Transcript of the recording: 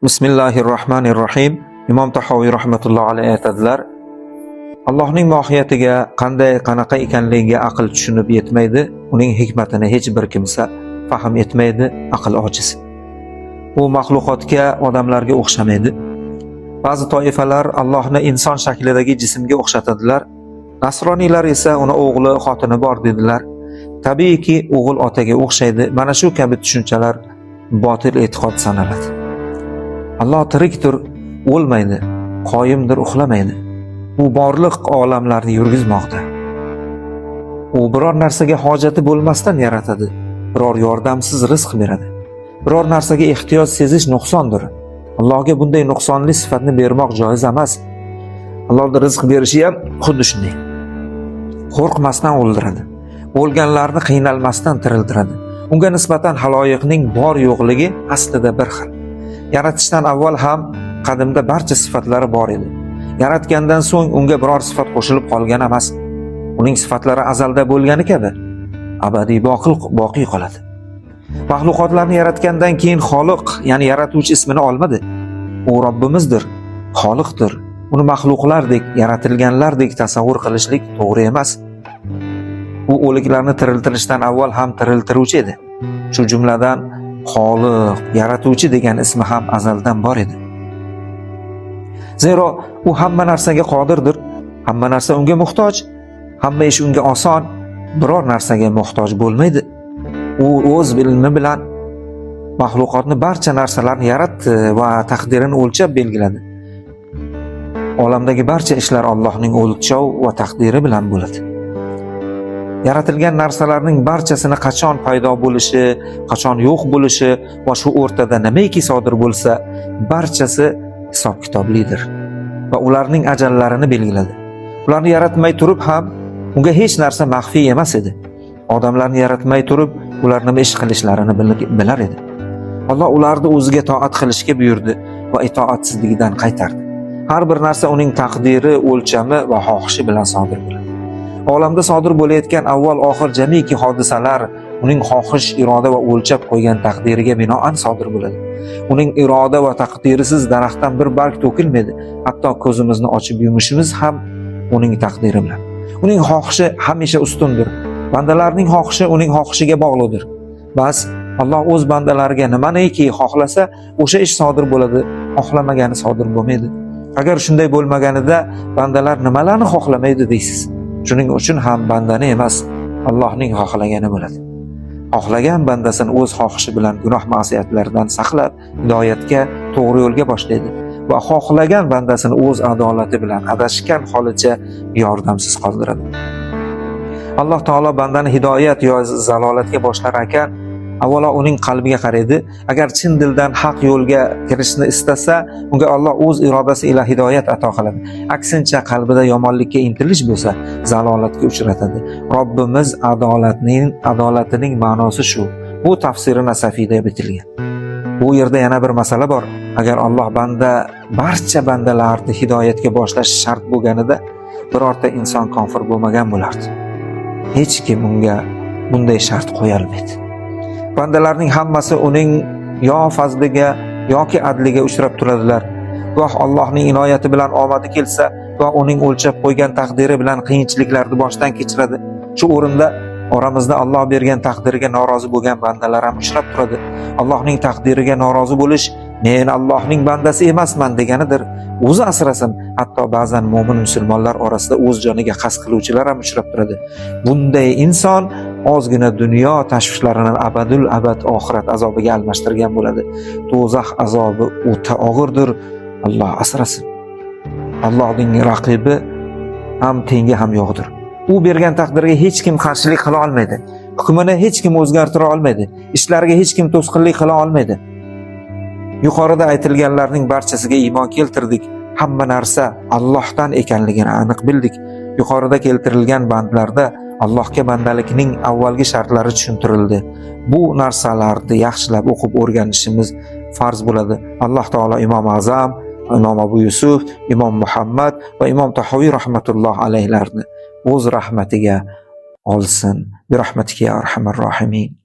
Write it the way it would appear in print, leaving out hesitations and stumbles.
Bismillahirrohmanirrohim. Imom Tahoviy rahmatullohi alayhi aytadilar: Allohning mohiyatiga qanday qanaqa ekanligiga aql tushunib yetmaydi, uning hikmatini hech bir kimsa fahm etmaydi, aql ojiz. U maxluqotga, odamlarga o'xshamaydi. Ba'zi toifalar Allohni inson shaklidagi jismga o'xshatadilar. Nasroniylar esa uni o'g'li, xotini bor dedilar. Tabiiyki, o'g'il otaga o'xshaydi. Mana shu kabi tushunchalar botil e'tiqod sanaladi. Alloh tirikdir, o'lmaydi, qoyimdir, uxlamaydi. U borliq olamlarni yurgizmoqda. U biror narsaga hojati bo'lmasdan yaratadi, biror yordamsiz rizq beradi. Biror narsaga ehtiyoj sezish nuqsondir. Allohga bunday nuqsonli sifatni bermoq joiz emas. Allohning rizq berishi ham xuddi shunday. Qo'rqmasdan o'ldiradi. O'lganlarni qiynalmasdan tiriltiradi. Unga nisbatan haloyiqning bor yo'qligi aslida bir xil. Yaratishdan avval ham qadimda barcha sifatlari bor edi. Yaratgandan so'ng unga biror sifat qo'shilib qolgan emas. Uning sifatlari azalda bo'lgani kabi abadiy boqiy qoladi. Maxluqotlarni yaratgandan keyin Xoliq, ya'ni yaratuvchi ismini olmadi. U Robbimizdir, Xoliqdir. Uni maxluqlardek, yaratilganlardek tasavvur qilishlik to'g'ri emas. U o'liklarni tiriltirishdan avval ham tiriltiruvchi edi. Shu jumladan Xoliq, yaratuvchi degan ismi ham azaldan bor edi. Zero u hamma narsaga qodirdir, hamma narsa unga muhtoj, hamma ish unga oson, biror narsaga muhtoj bo'lmaydi. U o'z ilmi bilan maxluqotni, barcha narsalarni yaratdi va taqdirini o'lchab belgiladi. Olamdagi barcha ishlar Allohning o'lchov va taqdiri bilan bo'ladi. Yaratilgan narsalarning barchasini qachon paydo bo'lishi, qachon yo'q bo'lishi va shu o'rtada nimaiki sodir bo'lsa, barchasi hisob-kitoblidir va ularning ajallarini belgiladi. Ularni yaratmay turib ham unga hech narsa maxfiy emas edi. Odamlarni yaratmay turib, ular nima ish qilishlarini bilar edi. Alloh ularni o'ziga toat qilishga buyurdi va itoatsizligidan qaytardi. Har bir narsa uning taqdiri, o'lchami va xohishi bilan sodir bo'ladi. Olamda sodir bo'layotgan avval-oxir jamiki hodisalar uning xohish, iroda va o'lchab qo'ygan taqdiriga binoan sodir bo'ladi. Uning iroda va taqdirisiz daraxtdan bir barg to'kilmaydi. Hatto ko'zimizni ochib yumishimiz ham uning taqdiri bilan. Uning xohishi hamisha ustundir. Bandalarning xohishi uning xohishiga bog'liqdir. Bas Alloh o'z bandalariga nimaniki xohlasa, o'sha ish sodir bo'ladi, xohlamagani sodir bo'lmaydi. Agar shunday bo'lmaganida bandalar nimalarni xohlamaydi deysiz. Shuning uchun ham bandani emas, Allohning xohlagani bo'ladi. Xohlagan bandasini o'z xohishi bilan gunoh ma'siyatlardan saqlab, hidoyatga, to'g'ri yo'lga boshlaydi va xohlagan bandasini o'z adolati bilan adashgan holicha yordamsiz qoldiradi. Alloh taolo bandani hidoyat yo zalolatga boshlar ekan, avvalo uning qalbiga qaraydi. Agar chin dildan haq yo'lga kirishni istasa, unga Alloh o'z irodasi ila hidoyat ato qiladi. Aksincha qalbida yomonlikka intilish bo'lsa, zalolatga uchratadi. Robbimiz adolatining ma'nosi shu. Bu tafsiri Nasafiyda bitilgan. Bu yerda yana bir masala bor. Agar Alloh barcha bandalarni hidoyatga boshlash shart bo'lganida, birorta inson kofir bo'lmagan bo'lardi. Hech kim unga bunday shart qo'ya olmaydi. Bandalarning hammasi uning yo fazliga yoki adliga uchrab turadilar. Goh Allohning inoyati bilan omadi kelsa, goh uning o'lchab qo'ygan taqdiri bilan qiyinchiliklarni boshdan kechiradi. Shu o'rinda oramizda Alloh bergan taqdiriga norozi bo'lgan bandalar ham uchrab turadi. Allohning taqdiriga norozi bo'lish men Allohning bandasi emasman deganidir. O'zi asrasin, hatto ba'zan mo'min musulmonlar orasida o'z joniga qasd qiluvchilar ham uchrab turadi. Bunday inson ozgina dunyo tashvishlarini abadul abad oxirat azobiga almashtirgan bo'ladi. Do'zax azobi o'ta og'irdir. Alloh asrasin. Allohning raqibi ham tengi ham yo'qdir. U bergan taqdirga hech kim qarshilik qila olmaydi. Hukmini hech kim o'zgartira olmaydi. Ishlariga hech kim to'sqinlik qila olmaydi. Yuqorida aytilganlarning barchasiga iymon keltirdik. Hamma narsa Allohdan ekanligini aniq bildik. Yuqorida keltirilgan bandlarda Allohga bandalikning avvalgi shartlari tushuntirildi. Bu narsalarni yaxshilab o'qib o'rganishimiz farz bo'ladi. Alloh taolo Imom Azam, Imom Abu Yusuf, Imom Muhammad va Imom Tahoviy rahmatulloh alayhlarni o'z rahmatiga olsin. Bi rahmatika ya arhamar rohimin.